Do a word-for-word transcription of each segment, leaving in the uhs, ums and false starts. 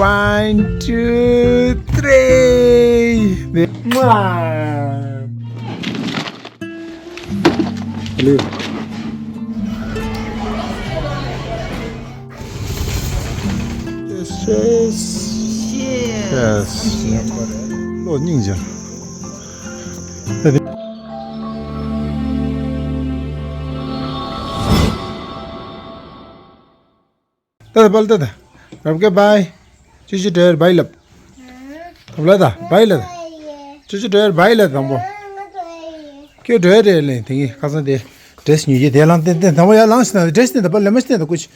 One, two, three. ལེ། Yes, yes. Yes. བློ་སྙིང་རྗེ། ད་ད་པལ་ད་ད། རབ་ཀེ་བྷའི། ཅི་ཅི་འགྲོ་ཡར་བྷའི་ལབ། ད་པལ་ད་བྷའི་ལབ། ཅི་ཅི་འགྲོ་ཡར་བྷའི་ལབ་དང་པོ། ཁྱོད་འགྲོ་ཡར་རེད་ལེ་དེ་གི་ཁ་སང་དེ་ཌེ་རེ་སི་ཉོས་ཀྱི་དེ་ལང་ཏན་ཏན་དང་པོ་ཡར་ལངས་ཤི་ན་ཌེ་རེ་སི་ཏན་ད་པལ་ལེ་མ་ཤི་ཏན་ད་ཀུ་ཅི།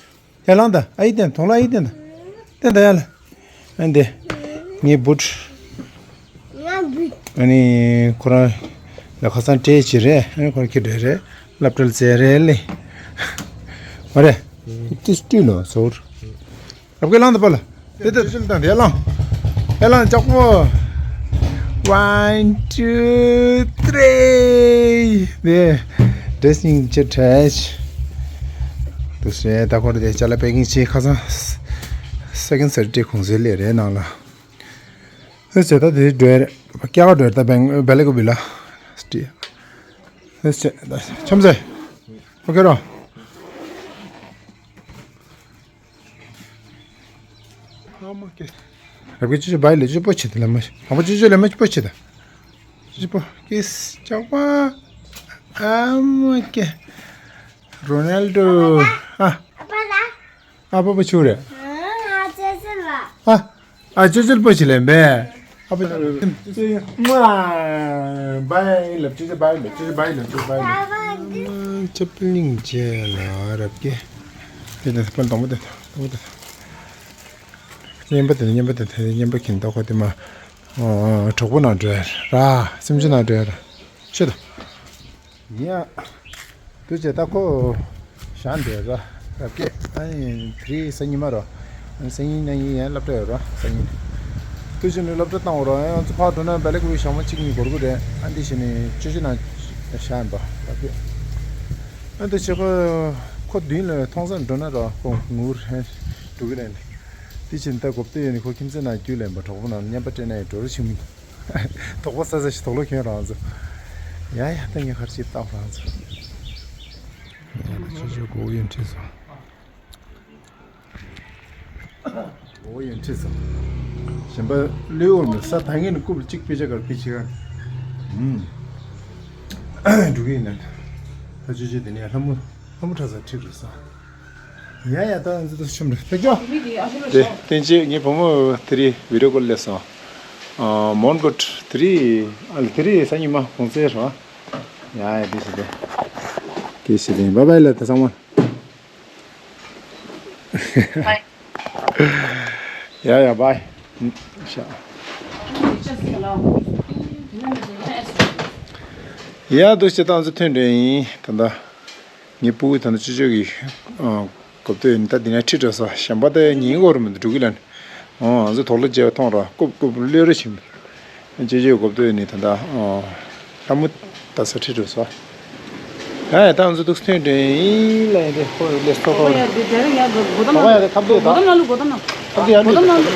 ཡར་ལངས་ད་ཨ་ཡི་ཏན་དོང་ལ་ཨ་ཡི་ཏན་ད། ཏན་ད་ཡར་ལ། ཨ་འདི། ངའི་བུ་ཕྲུག་ང་བུ། ཨ་ནི་ཁོ་རང་ལ་ཁ་སང་སྤྲད་ཅི་རེད། ཨ་ནི་ཁོ་རང་ཁྱི་འདྲ་རེད། སློབ་གྲྭ་ལ་བཙལ་རེད་ལེ། མ་རེད། ཏིས་ཏུས་ལོ་ཟོར། རབ་ཀེ་ལངས་ད་པལ་ལ། དེ་ལྟར་ཤུལ་དང་དེ་ལངས། དེ་ལངས་ལྕགས་པོ། One, two, three. དེ་ཌེ་རེ་སི་ཉིང་ཅི་ཁྲེ་ཆི། དུ་སེ་ད་ཁོ་རེ་དེ་ཅ་ལག་པེ་ཀིང་བྱེད་ཁ་སང་སེ་ཀེན་ཌ་སེ་ཊར་ཌེ་གུང་སེང་ལས་རེད་ནང་ལ། ཨེ་ཟེར་ད་དེ་འགྲོ་ཡ་རེད། སྐྱ་ཀ་འགྲོ་ཡ་རེད་ད་བེང་བེ་ལེ་ཀོ་བི་ལ། སི་ཊི། ཨེ་ཟེར་ད་ཆམ་ཟེ། ཨོ་ཁེ་རོ། ཨ་མ་ཀེ། རབ་ཀེ་ཅི་ཅི་བྷའི་ལེ་ཅི་པོ་ཆེ་ད་ལ་མ་ཤི། ཨ་མ་ཅི་ཅི་ལེ་མ་ཅི་པོ་ཆེ་ད། ཅི་པོ་ཀེ་སི་ཅག་པ། ཨ་མ་ཀེ། རོ་ནལ་ཌོ། ཨ། ཨ་པ་པ་ཆུ་རེད། ཨ། ཨ་ཅོ་ཅོ་པོ་ཆེ་ལེ་བྷའི། ཨ་པ། བྷའི་ལབ་ཅོ་ཅོ་བྷའི་ལབ་ཅོ་ཅོ་བྷའི་ལབ་ཅོ་བྷའི་ལབ། ཅོ་པི་ལིང་ཅེ་ལ་རབ་ཀེ། དེ་དང་སྤུན་དང་པོ་དེ་དང་པོ་དེ་དང་། གཉེན་པ་དེ་གཉེན་པ་དེ་དེ་གཉེན་པ་གིན་ད་ཁོ་དེ་མ། གྲོགས་པོ་ནང་འགྲོ་ཡ་ར་སེམས་ཅན་ནང་འགྲོ་ཡ་ར་ཤོད་དང་། ཡ། དུ་ཅེ་ད་ཁོ་ཞག་འདྲ་ར་རབ་ཀེ། ཨ་ནི་དེ་རིང་སང་ཉིན་མ་ར། སང་ཉིན་གནངས་ཉིན་ཡང་སློབ་གྲྭ་ཡོད་ར་སང་ཉིན། དུ་ཅེ་ནི་སློབ་གྲྭ་བཏང་བ་ར་ཡང་ཚོ་ཕར་འགྲོ་ན་བེ་ལེ་ཀོ་བི་ཞག་མ་གཅིག་གཉིས་འགོར་གི་རེད། ཨ་འདི་བྱས་ནས་ཅོ་ཅོ་ནང་ཞག་ཡིན་པ་རབ་ཀེ། ཨ་འདི་བྱས་ཁོ་ཁོ་མདུན་ལ་མཐོང་སར་འགྲོ་ན་ར་ཁོ་ངུ་རེད་འགྲོ་གི་རེད། དེ་བྱས་ནས་ད་གོ་བསྡད་ཡོད་ནི་ཁོ་ཁྱིམ་མཚེས་ནང་རྒྱུས་ལེན་པ་གྲོགས་པོ་ནང་བརྙན་པར་སྤྲད་ན་ཡང་འགྲོ་རུ་ཕྱིན་མི་འདུག་དོགས་པ་ཟ་ཟ་ཞིག་དོགས་ལོ་ཁྱོད་རང་ཚོ། ཡ་ཡ་ད་ངས་ཁར་ཅིག་བཏང་རང་ཚོ། ཡ་ད་ཅོ་ཅོ་མགོ་བོ་ཡོན་ཁྲིད་སོང་། མགོ་བོ་ཡོན་ཁྲིད་སོང་། གཞན་པ་གློད་འོར་མེད་ས་ད་ངས་ནི་རྐུབ་ལ་གཅིག་དཔེ་ཆ་གར་ཕི་ཆི་ག་ཧུམ། འགྲོ་གི་ཡིན་ན། ད་ཅོ་ཅོ་དེ་ནས་ལྷ་མོ་ལྷ་མོ་ཁྲ་ས་ཁྲིད་རེད་ས། ཡ་ཡ་ད་ང་ཚོ་ད་ཆུམ་རེད་ཕེབས་ཆོག་དེ་བསྟན་ཆེད་ངའི་བུ་མོ་དེ་རིང་བི་ཌི་ཡོ་ཀོལ་སླེབས་སོང་། མོན་གྷོ་དེ་རིང་ཨ་ལ་དེ་རིང་སང་ཉིན་མ་གུང་སེང་རེད། ཡ་ཡ་དེ་ཞིག་དེ། དེ་ཞིག་དེ་བྷའི་བྷའི་ལ་ད་ཚང་མ། ཡ་ཡ་བྷའི། ཤ། ཡ་དུ་ཞིག་ད་ང་ཚོ་ཐོན་འདྲ་ཡིན་ད་ལྟ། ངའི་སྤུ་གུ་ད་ནི་ཅོ་ཅོ་གི་གོ་ཐོས་ནི་ད་འདི་ན་ཁྲིད་འགྲོ་ས་གཞན་པ་ད་ཉིན་གོ་རུ་མི་འདུག་འགྲོ་གི་ལན། ཨོ་ང་ཚོ་དོག་ལོ་བརྗེ་བ་མཐོང་ར་རྐུབ་རྐུབ་གློད་ར་ཕྱིན། ཅོ་ཅོ་གོ་ཐོས་ནི་ད་ད་ཨོ་ལྷ་མོ་ད་ས་ཁྲིད་འགྲོ་ས། ཡ་ཡ་ད་ང་ཚོ་འདུག་ཐོན་འདྲ་ཡིན་ལ་ཡིན་ཏེ་ཁོ་ལས་སོ་ཁོ། ཡ་དེ་དེ་རིང་ཡ་གོ་དམ་ཁོ་ཡ་དེ་ཁ་བདེ་ད། གོ་དམ་ལ་ལུ་གོ་དམ་ལ། ཁ་བདེ་ཡ་གོ་དམ་ལ་ལུ།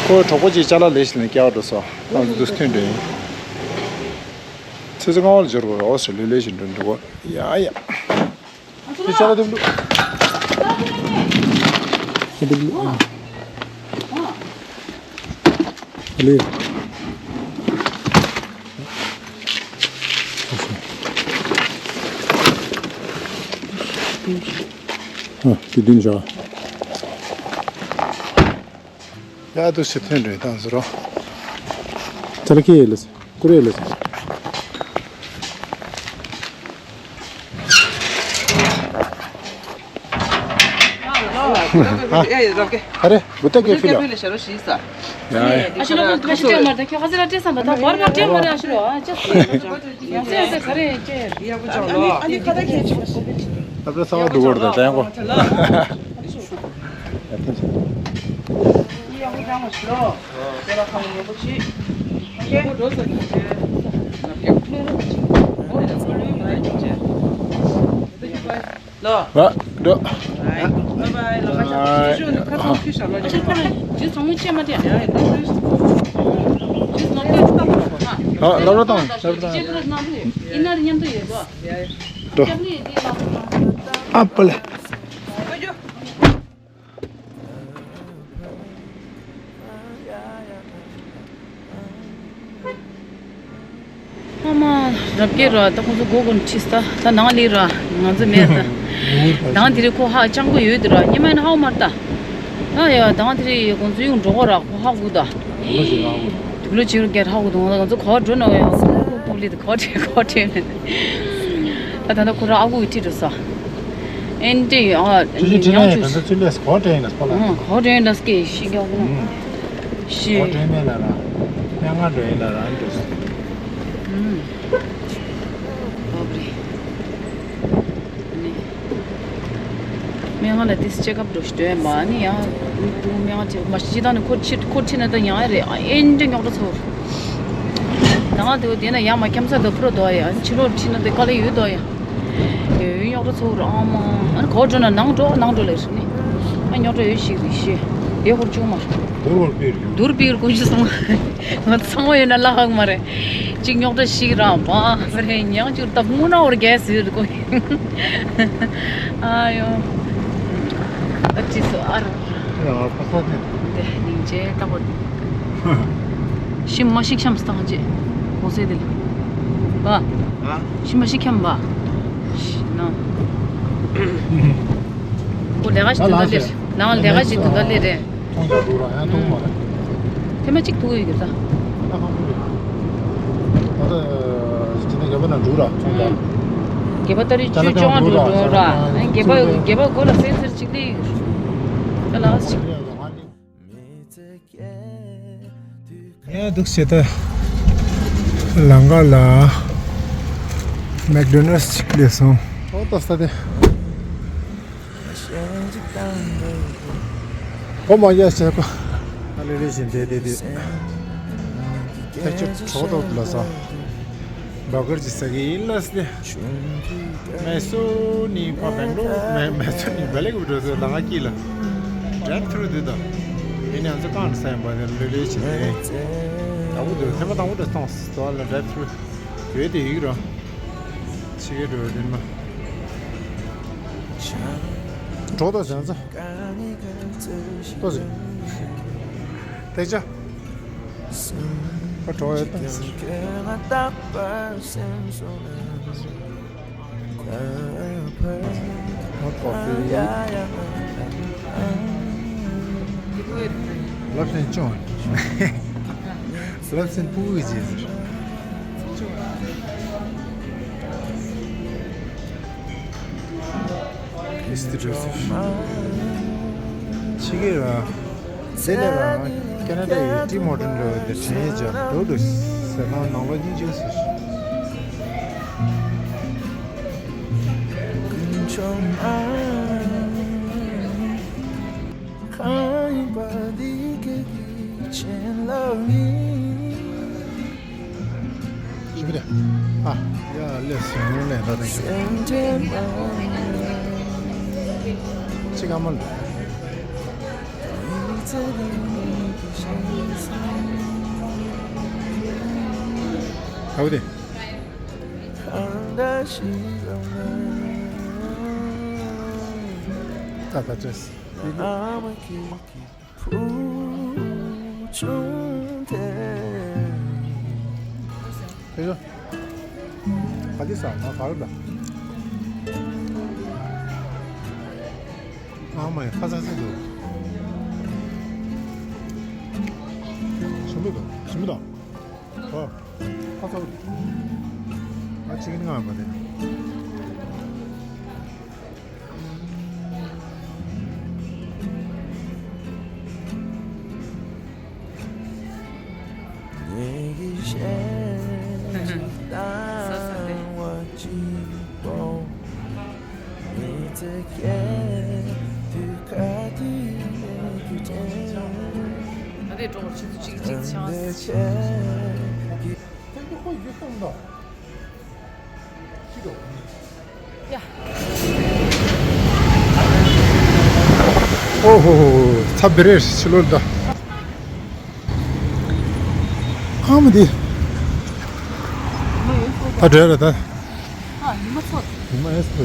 ཁོ་གྲོགས་པོ་ཅིག་ཅ་ལག་ལས་ཤིག་ནས་སྐྱེལ་བ་འགྲོ་ས། ད་ང་ཚོ་འདུག་ཐོན་འདྲ་ཡིན། ཚེ་ཚེ་ཁང་བ་ལ་འབྱོར་དགོས་ར་འོ་ཟེར་ལོས་ལོས་ཤིག་འགྲོ་འགྲོ་གོ། ཡ་ཡ། དེ་ཆ་ལ་དེ་བླུག་དེ་བླུག་ཨ་ལེ། ཨ་དེ་བདུན་བཞག་ཡ་དུ་ཞིག་ཐོན་འདྲ་ཡིན་ད་ཟེར་རོ། ཙ་ལ་ཁེ་ཡེ་ལེ་སི་ཀུ་རེ་ལེ་སི། ཨ་རེ་བུ་ཏ་ཀེ་ཕི་ལོ། ཡ་ཡ། ཨ་ཤི་ལོ་མོ་ཁ་ཤི་སྤྲད་མ་རེད་ཁྱོད་ཁ་ཟེར་ར་སྤྲད་སམ་པ་ད་བར་བར་སྤྲད་མ་རེད། ཨ་ཤི་ལོ་ཨ་ཅེ་ཡང་སྤྲད་ཟེར་ག་རེ་སྤྲད། ཨ་ནི་ཨ་ནི་ཁ་ད་ཁྱེད་ཅི་མ་ཤི། ད་པྲ་ས་བ་འདུག་བར་དང་དྲན་གོ། ལོ། བ་འགྲོ། Bye bye. ལགས་ཁ་ཤས་ཁ་ཤས་ཁ་ཚང་ཁྱི་ཤ་ལ་ཅིག་ཁ་ཚང་ཁྱི་ཚང་མ་ཅེ་མ་ཏེ་ཡ་ཡ་ཏེ་ཏེ་ཏེ་ལགས་རོགས་དང་ལགས་རོགས་དང་ཡིན་ན་མཉམ་དུ་ཡོད་པ། འགྲོ། སྐྱབས་གནས་འདི་ལ། ཨ་པ་ལེ། ཨ་མ། རབ་རྒྱས་ར་ད་ཁོང་ཚོ་སྒོ་སྒོ་ནས་ཁྲིད་ད་ད་ནང་ལི་ར་ང་ཚོ་མེད་ད། ནང་དེ་རིང་ཁོ་ཧ་ཅང་གོ་ཡོད་དེ་ར་ཉི་མ་ཡིན་ཧའོ་མར་ད། ཨ་ཡ་ད་ང་དེ་རིང་ཁོང་ཚོ་ཡོང་འགྲོ་གོ་ར་ཁོ་ཧ་གོ་ད། དུག་ལོ་ཅིག་ར་ཧ་གོ་དུག་ལོ་ཅིག་ར་ཧ་གོ་དུག་ང་ཚོ་གོ་འགྲོ་ན་ཡ་ཁོ་ལི་ད་གོ་དྲན་གོ་དྲན། ད་ད་ད་ཁོ་ར་ཨ་གོ་ཡི་ཁྲིད་འགྲོ་ས། ཨེན་ཏི་ཨ། ཅི་ཅི་ཅི་ཡང་ནས་ད་ཆུ་ལྟ་ཚུལ་ལས་གོ་དྲན་ཡིན་ན་སྤོ་ལ། ཨང་གོ་དྲན་ཡིན་ན་སྐད་ཤི་རྒྱག་གོ་ན། ཤི། གོ་དྲན་མེད་ན་རང་། སྨན་ཁང་འགྲོ་ཡིན་ན་རང་འགྲོ་སྲིད། ཨང་། ཨོ་བྷི་རེ། ནི། སྨན་ཁང་ལ་ཏིས་ཅེག་ཨབ་འགྲོ་ཞིག་འགྲོ་ཡ་མ་ནི་ཡང་། སྨན་ཁང་ཅིག་མ་ཤི་ཅི་ད་ནི་ཁོ་ཕྱིར་ཁོ་ཕྱིར་ན་ད་ཡང་ཡ་རེད་ཨེན་ཏི་རྙོག་དྲ་ཚོར། ད་ང་དེ་བོ་དེ་ན་ཡང་མ་འཁྱམ་ས་དུ་ཕུ་རོ་དོ་ཡ་ཕྱི་ལོགས་ཕྱིན་ན་དེ་དཀའ་ལས་ཡོད་དོ་ཡ། ཡོད་རྙོག་དྲ་ཚོར་ཨ་མ། ཨ་ནི་གོ་འགྲོ་ན་ནང་འགྲོ་ནང་འགྲོ་ལས་ཟེར་ནི། ཨ་རྙོག་དྲ་ཡོད་ཞིག་རེད་ཤེས། དེ་ཧོར་ཅུང་མ། དུར་བར་སྤེལ་རེད། དུར་སྤེལ་ཀུན་ཤི་སོང་། ང་ཚང་མ་ཡོད་ན་ལ་ཧག་མ་རེད། གཅིག་རྙོག་དྲ་ཞིག་རང་བ་རེད་ཉག་ཅུར་ད་དངུལ་ན་འོར་རྒྱས་ཟེར་དགོས། ཨ་ཡོ། ཨ་ཅི་སོ་ཨ་ར། ཡ་ཕ་ས་དེ། དེ་སྙིང་རྗེ་ལྟ་བུ། ཤི་མ་ཤིག་ཤམ་སྟངས་རྗེ། གོང་ཚད་དེ་ལ། ཨ། ཨ། ཤི་མ་ཤིག་ཤམ་བ། ཤི་ན། ཁོ་ལས་ཀ་ཞིག་དུ་ད་ལེར། ནང་ལས་ཀ་ཞིག་དུ་ད་ལེར་རེད། ཐོང་ཅག་འགྲོ་ར་ཡང་ཐོང་མ་རེད། ཐེངས་མ་གཅིག་ཐུག་ཡོད་ཀྱི་ད། ད་གང་ཐུག་ཡོད། ད་ད་ཅི་ནས་རྒྱ་བ་ན་འགྲོ་ར་ཐོང་ད། རྒྱ་བ་ཏ་རི་ཅུ་ཅོང་འགྲོ་འགྲོ་ར། རྒྱ་བ་རྒྱ་བ་སྒོ་ལ་སེང་སེར་གཅིག་ལི་ཡོད། ད་ལགས་གཅིག་ངས་འདུག་བྱེད་ད། ལང་ཀ་ལ་མེག་ཌོ་ནལ་ཌི་གཅིག་སླེབས་སོང་། ཨོ་ཏོ་ས་དེ། གོ་མ་ཡ་བྱེད་གོ། ཨ་ལེ་ལེ་བཞིན་བསྡད་བསྡད་དུས། ཕལ་ཆེར་གྲོགས་ཐོག་ལ་ས། བ་གར་གྱི་ས་གི་ཡིན་ལ་སི། མེ་སོ་ནི་ཕ་བེང་ལོར་མེ་མེ་སོ་ནི་བེ་ལེག་བུ་འགྲོ་ཚོད་ལ་ང་སྐྱིད་ལ། ཌ་རའིབ་ཐུ་རུ་འདི་དང་། ཡིན་ནའང་ཚོ་གང་ས་ཡིན་པ་དེ་ལེ་ལེ་བྱེད་དེ། དང་པོ་འདི་ཐེངས་མ་དང་པོ་འདྲ་སོང་སོ་ལ་ཌ་རའིབ་ཐུ་རུ། བོད་དེ་ཡིག་རོ། ཕྱི་གེ་འགྲོ་བའི་དེ་མ། གྲོགས་ཐོག་བྱང་ཚ། ལྟོ་ཟེར། ཐེག་ཆ། ཁ་གྲོགས་ཡོད་ད་ཟེར། ཨོ་ཀོ་ཕི། ལབ་སེང་ཅོང་། ལབ་སེང་ཕུ་གུ་ཅི་ཟེར། ཨིས་ཏི་ཌོ་སི། ཕྱི་རྒྱལ་ར། ཟེར་ལས་ར། ཁེ་ན་ཌ་ཡི་ཊི་མོ་ཊན་ར་དེ་དྲན་ཡས་ཅན་འགྲོ་འགྲོ་ཟེར་ན་ནང་ལོགས་སྙིང་རྗེ་ཟེར། གང་ཡིན་པ་འདི་སྐད་ཀྱི་བྱིན་རླབས་ཡིན། ཞི་མི་རེད། ཨ། ཡ་ལེ་སོང་ལེ་ད་དེ་ཞུ། ཅི་ག་མོ་ལེ། ཨ་བུ་དེ། ད་ད་ཅེས། ཕེ་ཤོ། ག་དེ་ས་ང་ག་རེ་ད། ཨ་མ་ཡ་ཁ་ཚ་ཚ་འདུག་ཞིམ་པོ་འདུག་ཞིམ་པོ་འདུག་ཨོ། ཁ་ཚ་པོ་འདུག་ང་ཅི་གིན་ང་མ་དེ། ཨ་དེ་གྲོགས་ཆུ་ཚོད་གཅིག་གཅིག་ཆགས། ཡ། ཨོ་ཧོ་ཧོ། ཚ་བེ་རེ་ཕྱི་ལོར་ད། ཨ་མ་དེ། ད་འགྲོ་ཡ་རེད་ད། ཉི་མ་ཡོད་སོ།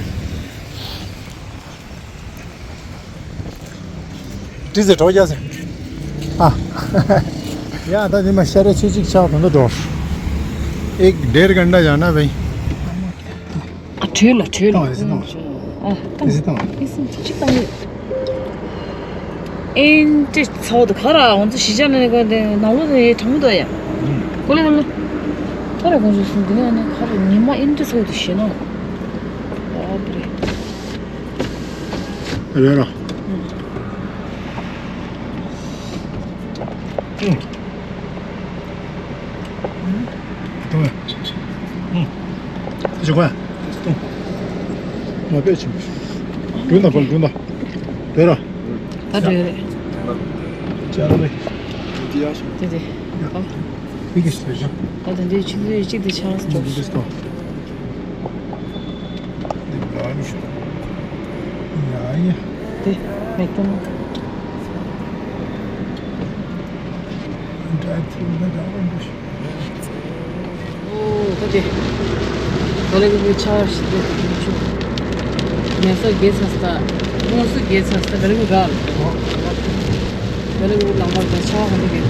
ཏི་ཟེར་གྲོགས་རྒྱག་ཟེར། ཨ། ཡ་ད་ཉི་མ་ཤར་རེ་ཆུ་གཅིག་ཆགས་དོན་དུ་འགྲོ། एक डेढ़ घंटा जाना भाई। ཨ་བྲོས་ལ་བྲོས་ལ། ཨ་ཏི་ཟེར་བཏང་། ཨ་ཏི་ཟེར་བཏང་། ཨི་སིམ་གཅིག་བཏང་ཡོད། ཨིན་ཏི་ཚོགས་དུ་ག་ར་ང་ཚོ་གཞིས་ཆགས་ནས་ག་དེ་ནང་ལོ་དེ་གྲང་མོ་དོ་ཡ། ཀོ་ལེ་ཀོ་ལེ། ག་ར་གོང་ཞུ་སོང་དེ་ནས་ནས་ག་ར་ཉི་མ་ཨིན་ཏི་ཚོགས་དུ་ཞེ་ན། ཨ་པི་རེ། རེད་ར། ཨུ། ཏོ། ཨུ། ཇོ་ག་ཏོ། ང་པེ་ཆིམ། དྲུང་ད་པལ་དྲུང་ད། དེ་ར། ད་འགྲོ་ཡོད་རེད། ཅ་ལ་རེད། དེ་དེ། ཨ། ཕི་གི་སུ་ཞིག་ཨ་དེ་འདྲའི་ཆུ་ཚོད་གཅིག་དེ་ཆགས་སོ། འདི་སྟོང་། འདི་འདྲ་ནི་ཤོད། ཡ་ཡ། དེ་མེད་དམ། འདྲ་ཐུབ་ན་འདྲ་བོ་འདུག་ཤོད། ཨོ་ད་དེ། ག་ལེ་གི་ཆར་ཞིག་དེ་མི་ཆུ། ཉལ་ས་རྒྱལ་ཚ་སྟ། ལྷུང་སུ་རྒྱལ་ཚ་སྟ་ག་ལེ་གི་ག་ལ། ག་ལེ་གི་ལམ་བར་དེ་ཆར་ག་ལེ་གི། ང་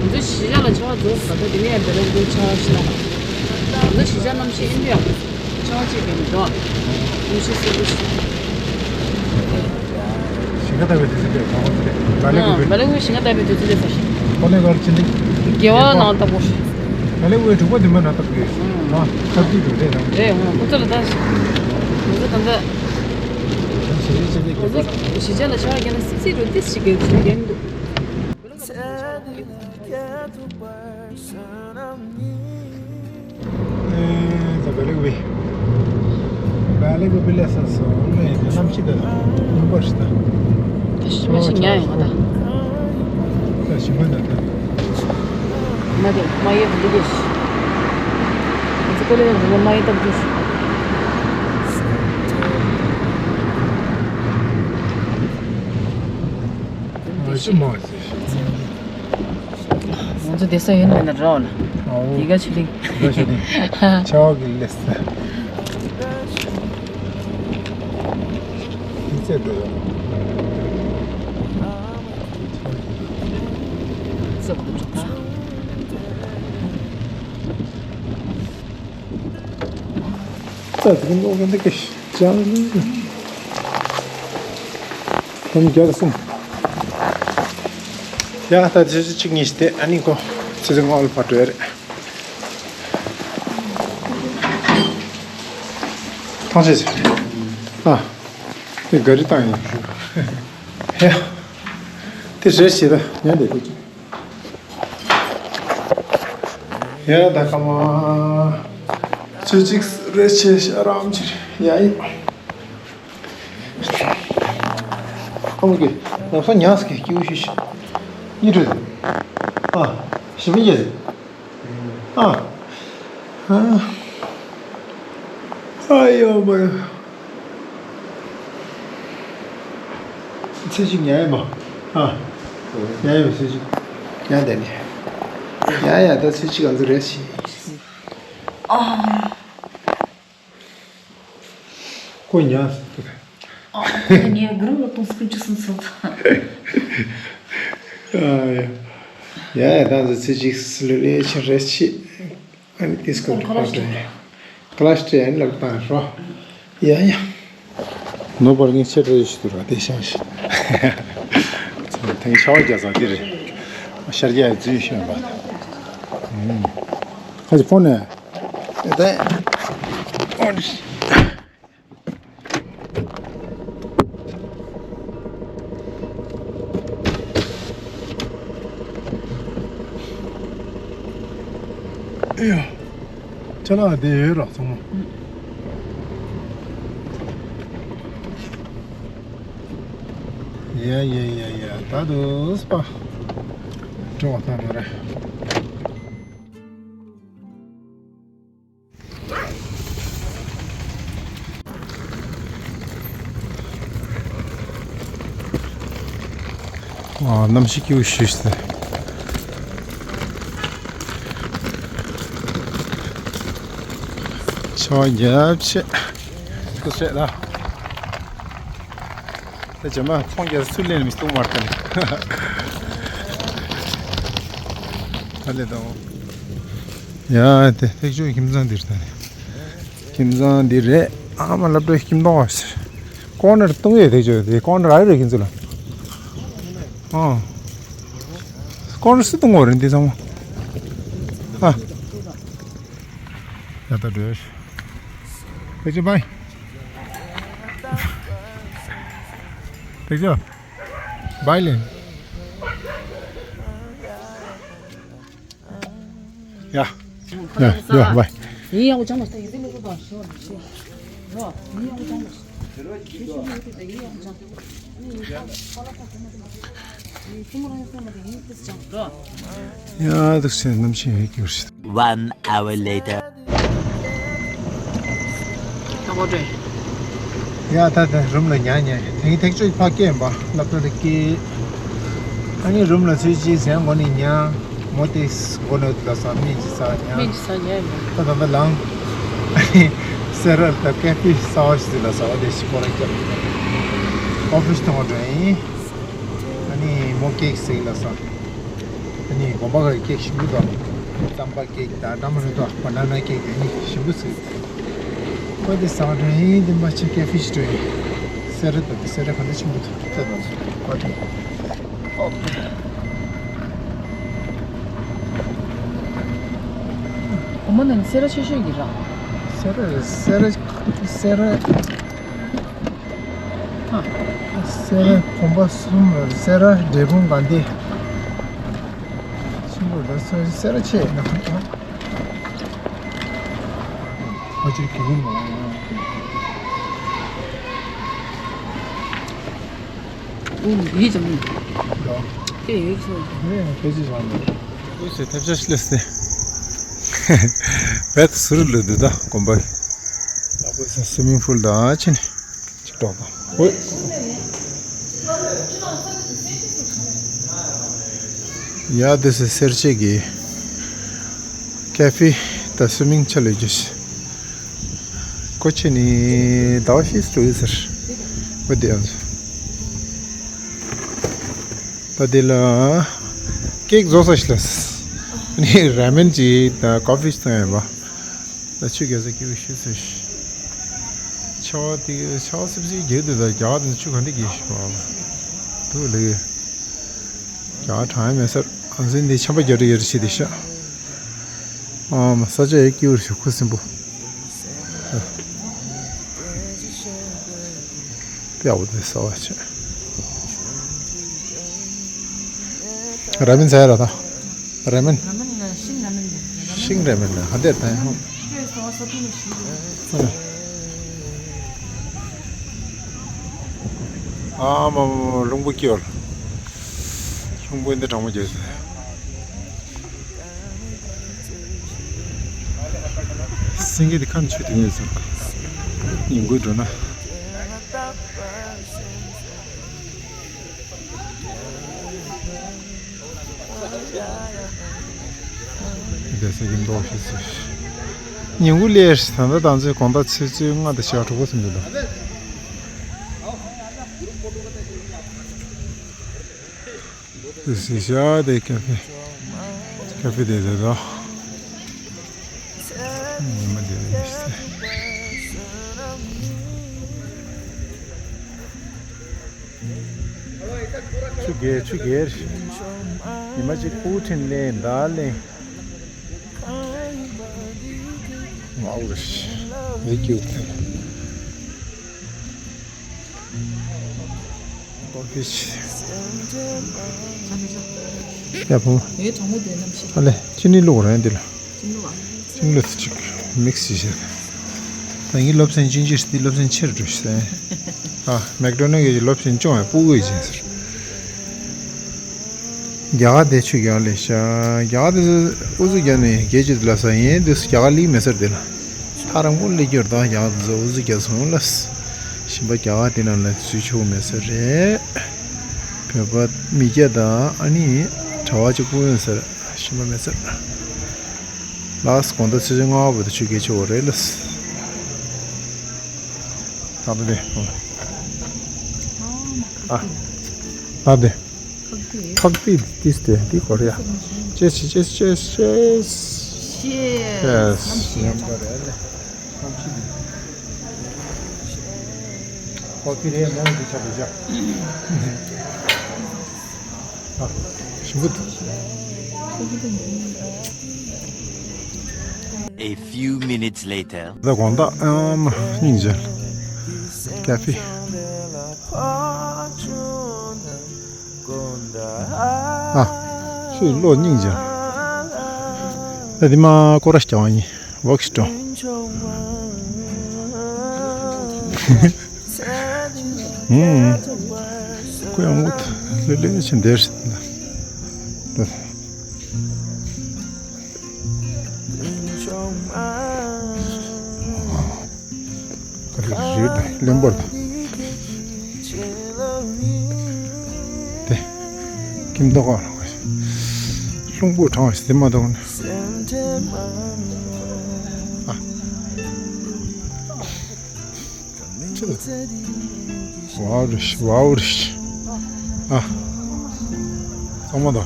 ཚོ་གཞིས་ཆགས་ལ་ཆར་རྫོགས་སོང་ད་དེ་ནས་ཡང་བེ་ལ་གི་ཆར་ཞིག་ན། ང་ཚོ་གཞིས་ཆགས་གནམ་གཤིས་ཨིན་དུ་ཡང་ཆར་གཅིག་གི་མི་འདུག་གནམ་གཤིས་སྲིན་པོ་ཞིག་ཞིང་ཁ་བཏབ་པའི་དུས་ཚོད་དེ་ག་པར་ཚོད་རེད། ལ་ལེ་ཨ་གུ་བི། ལ་ལེ་གུ་བི་ཞིང་ཁ་བཏབ་པའི་དུས་ཚོད་རེད་ཟེར། ཁོ་ལེ་གར་ཕྱིན་ཏེ། དགེ་བ་ནང་བཏབ་དགོས། ལ་ལེ་གུ་བི་དྲུག་པ་བདུན་པ་ནང་བཏབ་དགོས། ཨ་ཁ་ཐུག་དུ་རེད་ནང་། རེད་འོང་ཁོ་ཚོ་ལ་ད། ཁོ་ཚོ་ད་ལྟ། ཞིང་ཁ་ཕྱིན་ཏེ་དགེ་བ། ཁོ་ཚོ་གཞིས་ཆགས་ལ་ཆར་བརྒྱབ་ན་སིག་སིག་འགྲོ་ཏིས་ཞིག་གི་ཆར་བརྒྱབ་འདུག་ཨེ་ད་བེ་ལེ་གུ་བི། བེ་ལེ་གུ་བི་ལེ་ས་སོ་ལེ་ནི་གནམ་གཤིས་ད་ཉིན་པར་ཞིག་ད། ད་ཞིམ་པ་ཞིག་ཉལ་ཡོང་ད། ད་ཞིམ་པ་ད་ད། མ་དེ་མ་ཡེ་འདི་དེ་ཞིག་ང་ཚོ་ཀོ་ལེ་ཡང་འདི་ལ་མ་ཡེ་ཏབ་དུ་ཞིག་ཨ་ཞིམ་མ་ཞིག་ང་ཚོ་བསྡད་ས་ཡོད་ན་མེད་ན་རོགས་ལ། ཨའོ། དེ་ག་ཆུ་གླིང་། དེ་ག་ཆུ་གླིང་། ཆ་བ་གི་ལེ་སི། དེ་ཚད་འགྲོ་ཡོང་། ཚད་འགྲོ་ད། ད་དེ་གི་ནོར་གི་འདི་གི་ཅང་། ཁོམ་རྒྱག་སོང་། ཡ་ད་ཆུ་ཚོད་གཅིག་གཉིས་ཤིག་དེ་ཨ་ནི་ཁོ་ཆུ་ཚོད་ལྔ་ལ་ཕར་འགྲོ་ཡ་རེད། ཐང་ཆད་ཟེར། ཨ། དེ་ག་རི་བཏང་ཡིན། ཧེ། དེ་རེད་ཞེས་ད་ཉན་དེ་དེ་ཅིག་ཡ་ད་ཀ་མ། ཆུ་གཅིག་རེ་ཆེ་ཤ་རམ་ཆེ་ཡ་ཡི། ཨ་མ་གི་ལམ་སང་ཉག་སི་གི་སྐྱིད་པོ་ཤི་ཤི། གཉིད་ཁྲོད་དུ། ཨ། ཞི་མི་ཡེ། ཨ། ཨ། ཨ་ཡོ་མ་ཡོ། ཚེ་གཅིག་ཉལ་ཡོད་མ། ཨ། ཉལ་ཡོད་ཚེ་གཅིག་ཉལ་བསྡད་ནས། ཡ་ཡ་ད་ཚེ་གཅིག་ང་ཚོ་རེད་ཤི། ཨ། ཁོ་ཉལ་སོང་། ཨ། ངས་གུ་རུ་ལ་གཏོང་སུ་ཀུན་ཅི་སུན་སོང་། ཨ་ཡ། ཡ་ཡ་ད་ཚེ་གཅིག་སུ་ལ་རེད་ཤི་རེད་ཤི། ཨ་ནི་ཏིས་ཀོ་ཁོང་ཁ་ལག་ཞིག་ཁ་ལག་ཞིག་ཨ་ནི་ལབ་བཏང་རོ། ཡ་ཡ། ནོར་བར་ངས་ཆེ་འགྲོ་ཡི་ཞིག་ཏུ་ར་དེ་ཤང་ཞིག་ཐེངས་ཆ་བ་རྒྱ་ས་འདི་རེད། ཤར་རྒྱ་རྫུན་ཤོད་པ། ཁ་ཅིག་ཕོན་ནས། ཨེ་ད། ཨོ་ནི། ཨེ་ཡ། ཅ་ལག་དེ་ཡོད་རོགས་ཚང་མ། ཡ་ཡ་ཡ་ཡ་ད་དུ་སྤ། འགྲོ་བ་ཐང་མ་རེད། ཨ། གནམ་གཤིས་སྐྱིད་པོ་ཞེ་ཞིག་འདུག་ཆར་པ་རྒྱབ་བྱས། སུ་བྱས་ལ། དེ་རྗེས་མ་ཚོང་རྒྱག་སུ་ལེན་མི་སྟོང་མར་ཐོན། ད་ལེ་དང་། ཡ་དེ་ཐེག་ཆོས་ཁྱིམ་ཚང་འདིར་ད་ནི། ཁྱིམ་ཚང་འདི་རེད། ཨ་མ་སློབ་གྲྭའི་ཁྱིམ་སྟོང་བ་ཟེར། ཀོ་ནར་གཏོང་ཡས་དེ་ཅོ་དེ་ཀོ་ནར་ར་རེད་ཁྱིམ་ཚུ་ལ། ཨ། ཀོ་ནར་སུ་གཏོང་བ་རེད་འདི་ཚང་མ། ཨ། ཡ་ད་འགྲོ་ཡ་ཤི། དེ་ཅོ་བའི། དེ་ཅོ། བའི་ལེ། ཡ། ཡ། ཡ། བའི། ཡ། དུག་སེ་གནམ་གཤིས་ཡོད་ཀྱི་རེད། One hour later. ཡ། ད་ད་རུམ་ལ་ཉལ་ཉལ། དེ་ཐེག་ཆོས་ཕ་སྐད་ཡིན་པ་སློབ་གྲྭ་ལ་སྐད། ཨ་ནི་རུམ་ལ་ཚུར་ཅིག་ཟན་གོ་ནས་ཉལ། མོ་དེ་གོ་ནོ་དེ་ལ་ས་སྨན་ཅིག་ཟ་ཉལ། སྨན་ཅིག་ཟ་ཉལ་ཡིན་པ། ད་ད་ད་ལངས། ཨ་ནི་སེ་ར་ད་ཀེ་ཕི་གསར་པ་ཞིག་དེ་ལ་ཟ་བ་དེ་ཞིག་ཁོ་རང་སྐྱབས། ཨོ་ཕི་སི་གཏོང་བ་འགྲོ་ཡིན། ཨ་ནི་མོ་ཀེག་ཟེར་ལ་ས། ཨ་ནི་དགོན་པ་གི་ཀེག་ཞིམ་པོ་དང་། རྩམ་པ་ཀེག་དང་འདྲ་མི་འདྲ་དང་བ་ན་ན་ཀེག་དེ་ནི་ཞིམ་པོ་ཟེར། ཁོ་དེ་ཟ་འགྲོ་ཡིན། དེ་མ་ཆེ་ཀེ་ཕི་ཞིག་འགྲོ་ཡིན། སེ་ར་དང་དེ་སེ་ར་ག་འདྲ་ཆེན་པོ་འདུག་ད་ད་ད་ད། གོང་མ་ནང་སེ་ར་ཆེ་ཤོས་ཀྱི་ར། སེ་ར་སེ་ར་སེ་ར། ཨ། སེ་ར་གོམ་པ་གསུམ་རེད། སེ་ར་འབྲས་སྤུངས་དགའ་ལྡན། ཆེན་པོ་རེད། སེ་སེ་ར་ཆེ་ན་ཁ་ཁ་ཁ་ཅིག་གི་ཡིན་ནོ། ཨུ་ཡིད་ཙམ་ཡིན། ཡོ། དེ་ཡོད་ཚོད། ནས་ཕལ་ཆེར་བཟང་མེད། ཨུ་ཟེར་ཐབས་ཤ་ཤི་ལ་སེ། བེད་ཟུར་ལུ་འདུག་ད་གོམ་པ། ཡག་པོ་ཟེར། སི་མིང་ཕུལ་ད་ཨ་ཆེ་ནི། ཅིག་ཏོག་ཏོག་ཧོꯏ། ཡ། འདི་སེ་སེར་བྱེས་ཀྱི་ཀེ་ཕི་ད་སུ་མིང་ཆ་ལས་རྒྱུ་ཞིག་ཀོ་ཆེ་ནི་ཟླ་བ་ཤིས་ཏུ་ཡོད་ཟེར། བ་དེ་ཡང་ད་དེ་ལ་ཀེག་བཟོ་ས་ཞིག་ལ་ནི་ར་མེན་ཅིག་ད་ཀོ་ཕི་ཞིག་བཏང་ཡོད་པ། ད་ཆུ་རྒྱག་ས་སྐྱིད་པོ་ཞིག་ཟེར། ཆར་པ་དེ་ཆར་པ་སིབ་སིབ་རྒྱག་འདུག་ད་རྒྱ་གར་དེ་ཆུ་ག་འདྲ་རྒྱག་ཤི་བ་ལ་འདུག་ལེ། རྒྱ་གར་གྲང་ཡ་མེད་ས་རེད། ཨ་ཟིན་དེ་ཆམ་པ་རྒྱག་འདྲ་ཡོད་རེད་ཤི་དེ་ཤ། ཨ་མ་ས་ཆ་ཡ་སྐྱིད་པོ་ཞིག་ཁུ་སིམ་པོ། ཡག་པོ་དེ་ཟ་བ་བྱས། ར་མེན་ཟ་ཡ་ར་ད། ར་མེན། ར་མེན་ལ་ཤིང་ར་མེན་ལ། ཤིང་ར་མེན་ལ་ཧ་དེར་ད་ཡང་། ཨ་མ་མ་མ་རླུང་བུ་སྐྱོར། རླུང་བུ་འདི་གྲང་མོ་རྒྱག་ཟེར། སེང་གེ་འདི་ཁ་ནས་ཆུ་དེ་ངོས་ཟེར། ཉིན་གུང་འགྲོ་ན། འདི་སེང་གེ་མདོག་ཤི་ཟེར། ཉིན་གུང་ལས་ད་ལྟ་དང་ཚོད་དགོང་དག་ཆུ་ཚོད་ལྔ་དང་ཕྱེད་ཀ་དྲུག་པ་ཙམ་འདུག་ལ། This is ཡ་དེ་ཀ་ཕེ། ཀ་ཕེ་དེ་དེ་ར། ཉི་མ་དེ་རེད་ཤི། ཆུ་རྒྱས་ཆུ་རྒྱས། ཉི་མ་གཅིག་སྐུ་ཕྲེང་ལེན་ད་ལེན། མ་འོ་ཤི། ཨེ་ཀྱུ་ཐེ། ཨོ་ཕི་ཤི། ཡ་བུ། ཨེ་གྲང་མོ་དེ་རྣམ་ཤེས། ཨ་ལེ་ཅི་ནི་ལུག་རེད་འདི་ལ། ཅིང་ལུ་བ། ཅིང་ལུ་ཚོ་གཅིག་མིག་སི་བྱས། ད་ངའི་སློབ་ཚན་ཅིང་ཅིག་འདི་སློབ་ཚན་ཆེར་འགྲོ་ཤི་ཟེར། ཨ་མེག་ཌོ་ནལ་གྱི་སློབ་ཚན་སྐྱོང་བའི་སྤུ་གུ་ཡི་ཅིང་ཟེར། རྒྱ་གར་དེ་ཆུ་རྒྱག་ལས་ཤ། རྒྱ་གར་དེ་ཨུ་ཚུགས་རྒྱག་ནས་རྒྱལ་སྤྱི་དེ་ལ་ས་ཡན་དུས་རྒྱ་གར་ལིག་མེད་ཟེར་དེ་ལ། ཐག་རིང་པོ་སླེབས་རྒྱུར་ད་རྒྱ་གར་དེ་ཚོ་ཨུ་ཚུགས་རྒྱག་སོང་ལ། ཞིམ་པ་རྒྱ་གར་དེ་ནང་ལ་འཛུལ་ཆོག་མེད་ས་རེད། ཡོད་པ་མི་སྐྱ་དང་ཨ་ནི་གྲྭ་བ་གཅིག་པུ་ཡོད་ཟེར། ཤི་མ་མེད་ཟེར། ལགས་དགོང་དག་ཆུ་ཚོད་ལྔ་པ་བར་དུ་ཆུ་རྐྱལ་ཆོག་པ་རེད་ལགས། ད་ལྟ་དེ། ཨ། ད་དེ། ཁག་པི་ཏིས་དེ་འདི་གོ་རེད་ཡ། ཅེས་ཅེས་ཅེས་ཅེས། ཡེས། ཡེས། ཁོ་ཕི་རེ་མོ་འདི་ཆ་བུ་ཆ། ཨ། ཞིམ་པོ་འདུག A few minutes later. ད་དགོང་དག་ཨམ་སྙིང་རྗེ། ཀ་ཕི། ཨ། ཁྱོད་བློ་སྙིང་རྗེ། ད་འདི་མ་ཀོ་ར་ཞིག་རྒྱག་པ་ཡིན། ཝོག་སི་ཏོང་། ཧུམ། ཁོ་ཡང་ངུ་ཐ་ལེ་ལེ་ཕྱིན་བསྡད་ཤག་རེད་རེད་བློན་པོར་དང་། དེ། ཁྱིམ་ཐོག་ཁ་ལ་ལྷུང་པོ་གྲང་བ་ཞིག་དེ་མ་གཏོགས་ནི། ཨ། ཅི་ལ། ཝའོ་རིཤ་ཝའོ་རིཤ། ཨ། ཚང་མ་དང་།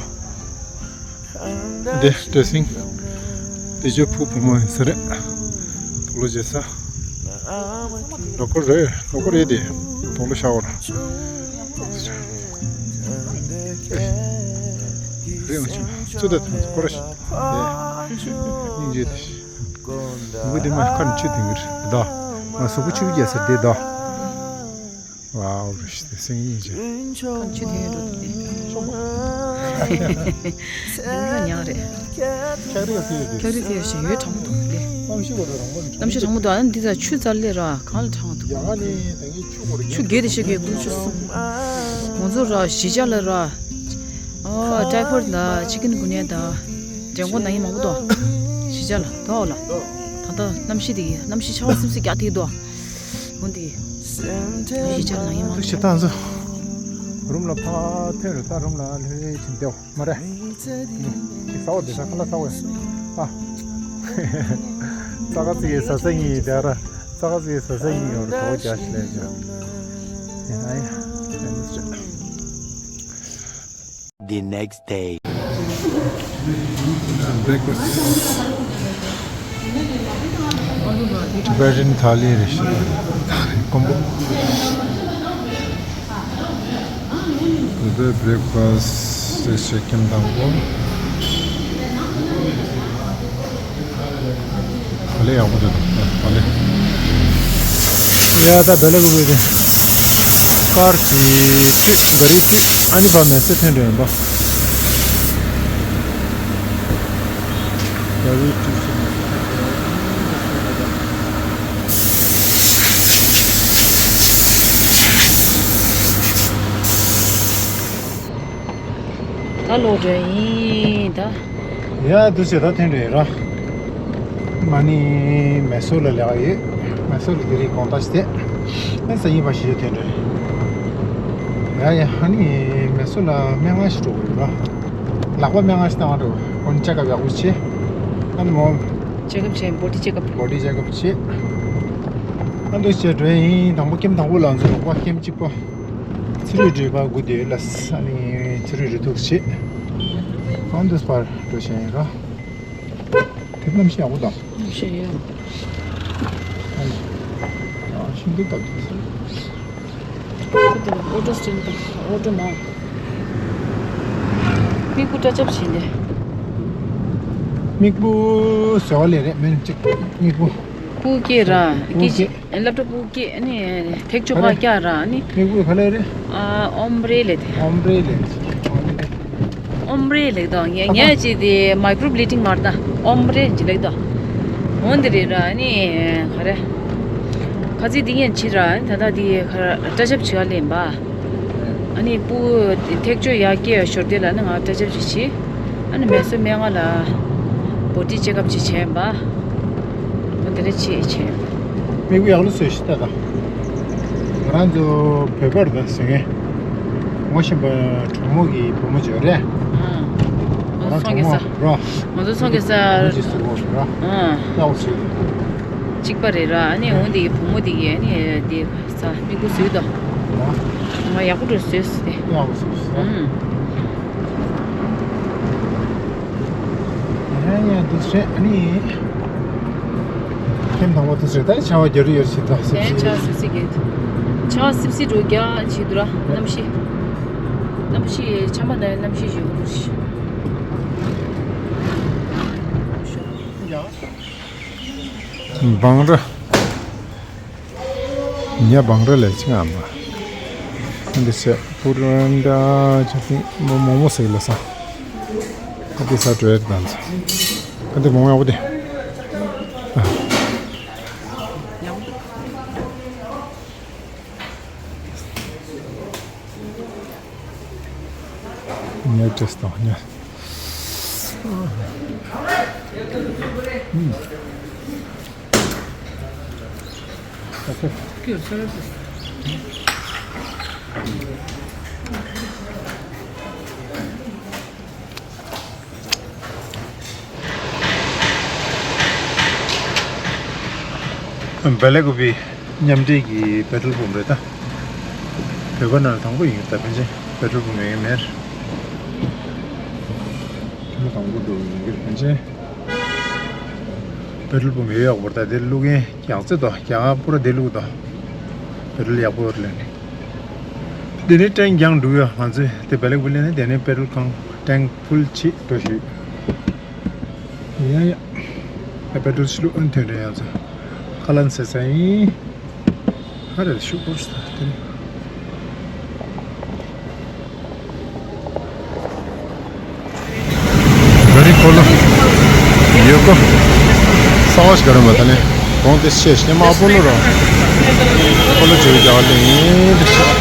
འདི་ཌེ་སིང་། འདི་ཆོས་ཕུ་བུ་མོ་ཡིན་ས་རེད། དུག་ལོག་བྱེད་ས། རོ་ཀོ་རེད། རོ་ཀོ་རེད་དེ། དུག་ལོག་ཤ་བོར། རེད་འོང་ཆུ་ཚོད་ད་ཐང་ཁོ་ར་ཤི། སྙིང་རྗེ་དེ། ངུ་དེ་མ་ཁར་ཆུ་དེང་གིར་ད། ང་སོག་པོ་ཆུ་རྒྱལ་སར་དེ་ད། ཝའོ་རེད་དེ་སེང་ཡིན་ཅེ། ཁམས་ཆུ་དེ་ཡོད་འགྲོ་དེ། ཡོད་ན་ཉག་རེད། ཁྱག་རིགས་ཟེར་ཡོད་དེ། ཁྱག་རིགས་དེ་ཡོད་ཞེས་ཡོད་དྲང་པོ་འདུག་དེ། གནམ་གཤིས་གོ་དྲ་རང་པོ་ནི། གནམ་གཤིས་དྲང་པོ་འདུག་ཨ་ནི་འདི་ད་ཆུ་རྩ་ལེ་ར་གང་ལ་དྲང་བ་འདུག་ཡ་ང་ནི་ད་ངའི་ཆུ་གོ་རེ་ཆུ་རྒྱས་དེ་ཤེས་གི་ཀུན་ཆུ་གསུམ། ང་ཚོ་ར་གཞིས་ཆགས་ལ་ར། ཨོ་ཊའི་ཕོཌ་ད་ཅི་ཀུན་གུ་ནྱ་ད། འགྲེང་བུ་ན་ཡིན་མང་པོ་འདུག་གཞིས་ཆགས་ལ་ད་འོ་ལ། ད་ད་གནམ་གཤིས་དེ་གནམ་གཤིས་ཆར་པ་སིབ་སིབ་རྒྱག་དེ་འདུག་འོན་ཏེ། ཞིག་ཆར་ལ་ཡིན་མང་དུ་ཞེ་ཐང་ཚོ། རུམ་ལ་ཕར་ཐོན་རེ་ད་རུམ་ལ་ལྷོད་ལྷོད་བྱིན་ཏེའོ་མ་རེད། ཅིག་ཟ་བ་དེ་ས་ཁ་ལ་ཟ་བས། ཨ། ཙག་ཙིག་ཟ་ས་ཡིན་དེ་ར། ཙག་ཙིག་ཟ་ས་ཡིན་ཡོད་རེད་གྲོགས་རྒྱག་ཤི་ལས་ཀྱང་། ཡིན་ཨ་ཡ། The next day. Breakfast. Tibetan thali རེད་ཤག་ཀོམ་པོ། འདི་བྷེ་བྷེ་བྷེ་རེག་ཕ་སི་ཊི་རེད་ཤག་ཁྱིམ་དང་པོ། ཨ་ལེ་ཡག་པོ་འདུག་ཨ་ལེ། ཡ་ད་བེ་ལ་གི་བེ་དེ། ཀར་གྱི་ཊི་རིབ་ག་རི་ཊི་རིབ་ཨ་ནི་བ་མེ་སེ་ཐོན་འགྲོ་ཡིན་པ། ག་རི་ཊི་རིབ་མེ་སེ་ཐོན་འགྲོ་ཡིན། ད་ལོག་འགྲོ་ཡིན་ད། ཡ་འདུག་བྱས་ད་ཐོན་འགྲོ་ཡིན་ར། མ་ནི་མེ་སོར་ལ་ལེགས་ཡོད། མེ་སོར་ལ་དེ་རིང་དགོང་དག་ཞིག་བསྡད། ཨ་ས་ཡིན་པ་ཞིག་ཐོན་འགྲོ་ཡིན། ཡ་ཡ་ཨ་ནི་མེ་སོར་ལ་སྨན་ཁང་ཞིག་འགྲོ་དགོས་ཡོད་ར། ལག་པ་སྨན་ཁང་ཞིག་བཏང་འགྲོ། ཨོ་ནི་ཅེག་ཨབ་ཡག་པོ་བྱེད། ཨ་ནི་མོ། ཅེག་ཨབ་བྱེད་བོ་ཌི་ཅེག་ཨབ། བོ་ཌི་ཅེག་ཨབ་བྱེད། ཨ་འདུག་བྱས་འགྲོ་ཡིན་དང་པོ་ཀེམ་དང་པོ་ལ་འཛུལ་རོགས་པ་ཀེམ་གཅིག་པོ། ཚི་རུའི་འགྲུལ་པ་དགུ་དེ་ལ་ས་ནི་ཚི་རུའི་རི་ཐུག་བྱེད། ཨང་དུས་པར་འགྲོ་བཞིན་ཡིན་ར། དེབ་གནམ་གཤིས་ཡག་པོ་དང་། གནམ་གཤིས་ཡག་ཨ་ཤིན་ཏུ་བཏབ་འདུག་ས། ཨོ་ཏོ་སི་ཊེན་དང་ཨོ་ཏོ་མ། མིག་སྤུ་སྐྲ་རྒྱབ་བྱས་ནས། མིག་སྤུ་ཟེར་བ་ལས་རེད་མིན་གཅིག་མིག་སྤུ། སྤུ་སྐྱེས་ར་སྐྱེས་ཅི། ལབ་ཏོ་སྤུ་སྐྱེས་ཨ་ནི་ཐེག་མཆོག་ཕར་བཀྱག་ར་ཨ་ནི། མིག་སྤུ་ག་ལེ་རེད། ཨ་ཨོམ་བྷྲེ་ལབ་དེ། ཨོམ་བྷྲེ་ལབ་དེ། ཨོམ་བྷྲེ་ལབ་དོ་ངས་ངས་ཅི་དེ་མའི་ཀྲོ་བྷི་ལི་ཊིང་མ་རེད་ད་ཨོམ་བྷྲེ་ཅི་ལབ་དོ། འོན་ཏེ་རེད་ར་ཨ་ནི་ག་རེ། ཁ་ཚིག་འདི་ངས་བྱེད་ར་ཨ་ནི་ད་ལྟ་འདི་ག་རེ་སྐྲ་རྒྱབ་བྱེད་ཡ་ལེན་པ། ཨ་ནི་སྤུ་ཐེག་མཆོག་ཡར་སྐྱེ་ཡ་ཞོར་དེ་ལ་ནི་ང་སྐྲ་རྒྱབ་ཅིག་བྱེད། ཨ་ནི་མེ་སོ་སྨན་ཁང་ལ་བོ་ཌི་ཅེག་ཨབ་ཅིག་བྱས་པ། ཨ་དེ་འདྲ་བྱེད་བྱས། མིག་དཔེ་ཡག་ལོ་བཟོས་ཤིག་ད་ད། ང་རང་ཚོ་བོད་པར་ད་ཟེར་མཁན། ངོ་ཤེས་པ་གྲོགས་མོ་གི་བུ་མོ་ཅིག་ཡོད་རེད། ཨ། ང་ཚོ་ཚོང་ཁེ་ས། རོ། ང་ཚོ་ཚོང་ཁེ་ས། ཅིག་སུ་རོ་རོ། ཨ། ཡག་པོ་བྱེད། གཅིག་པ་རེད་ར། ཨ་ནི་འོ་འདི་བུ་མོ་འདི་གི་ཨ་ནི་འདི་ས་མིག་གུ་བཟོས་དོ། ང་ཡག་པོ་འགྲོ་བཟོས་སི་དེ། ཡག་པོ་བཟོས་སི། ཨ། ཡ་ཡ་འདི་བྱས་ཨ་ནི། ཁྱིམ་དང་པོ་དེ་ཚོས་ད་ཆར་པ་རྒྱག་རེས་ཡོད་ཞིག་ད་སིབ་སིབ། ཆར་པ་སིབ་སིབ་རྒྱག་ཆར་པ་སིབ་སིབ་འགྲོ་རྒྱག་བྱེད་འདུག་ར། གནམ་གཤིས། གནམ་གཤིས་ཆར་པ་ན་གནམ་གཤིས་ཞེ་པོ་འདུག་ཤི། བང་ར། ཉ་བང་ར་ལས་ཅི་ང་མ། འདི་ཚེ་པུ་རན་ད་ཆ་ཏིང་མོ་མོ་མོ་ཟེར་ལ་ས། ཨ་ཏི་ས་བྲོས་དང་། ཨ་ཏི་མོ་མོ་ཡག་པོ་དེ། ཉ་ཅེས་དང་ཉ། བེ་ལེ་ཀུ་པི་མཉམ་འབྲེལ་གྱི་པེ་ཊོལ་པམ་རེད་ད། བོད་པ་ནང་ལ་དང་པོ་ཡིན་ད། ཕལ་ཆེར་པེ་ཊོལ་པམ་ཡོད་མེད། དང་པོ་འགྲོ་ཡིན་གྱི་ཕལ་ཆེར། པེ་ཊོལ་པམ་ཡོད་ཡག་པོ་རེད་ད། དེ་བླུག་མཁན་རྒྱག་རྩེ་དོ་རྒྱག་པུ་ར་དེ་བླུག་དོ། པེ་ཊོལ་ཡག་པོ་རེད་ལེ་ནི། དེ་ནས་ཊེང་ཀི་རྒྱང་འགྲོ་ཡོད། ང་ཚོས་དེ་བེ་ལེ་ཀུ་པི་ལེན་ནས་དེ་ནས་པེ་ཊོལ་ཁང་ཊེང་ཀི་ཕུལ་བྱེད་འགྲོ་ཞུས། ཡ་ཡ། ཨ་པེ་ཊོལ་ཕྱི་ལོགས་ཨན་ཐོན་རེད། ཡང་ཚོ་ཁ་ལན་ཟེར་ས་ཡིན། ཧ་རེ་ཤུག་པོ་ས་དེ་ནི། ག་རི་ཁོ་ལོ། ཡོད་གོ། ས་བ་ཞིག་ག་རེ་མ་ད་ནི། གོང་དེ་ཤེས་ཤེས་མ་པོ་ལོ་ར། ཁོ་ལོ་བྱེད་རྒྱག་ལེ་ཡིན་དེ། ཞོགས་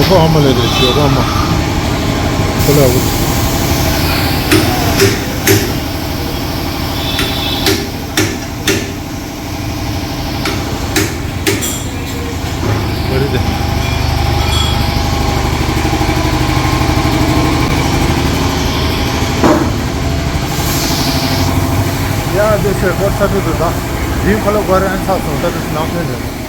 པ་ཧ་མ་ལས་རེད། ཞོགས་པ་མ། ཁོ་ལ་འུ། ག་རེ་རེད། ཡ་དེ་ཚོས་སྐོར་ཚ་དྲོད་དུ་ད། དེའི་ཁོ་ལ་སྒོ་རེ་ཨན་ཚགས་སོང་། ད་དེ་ཚོ་ནང་ཐོན་རེད།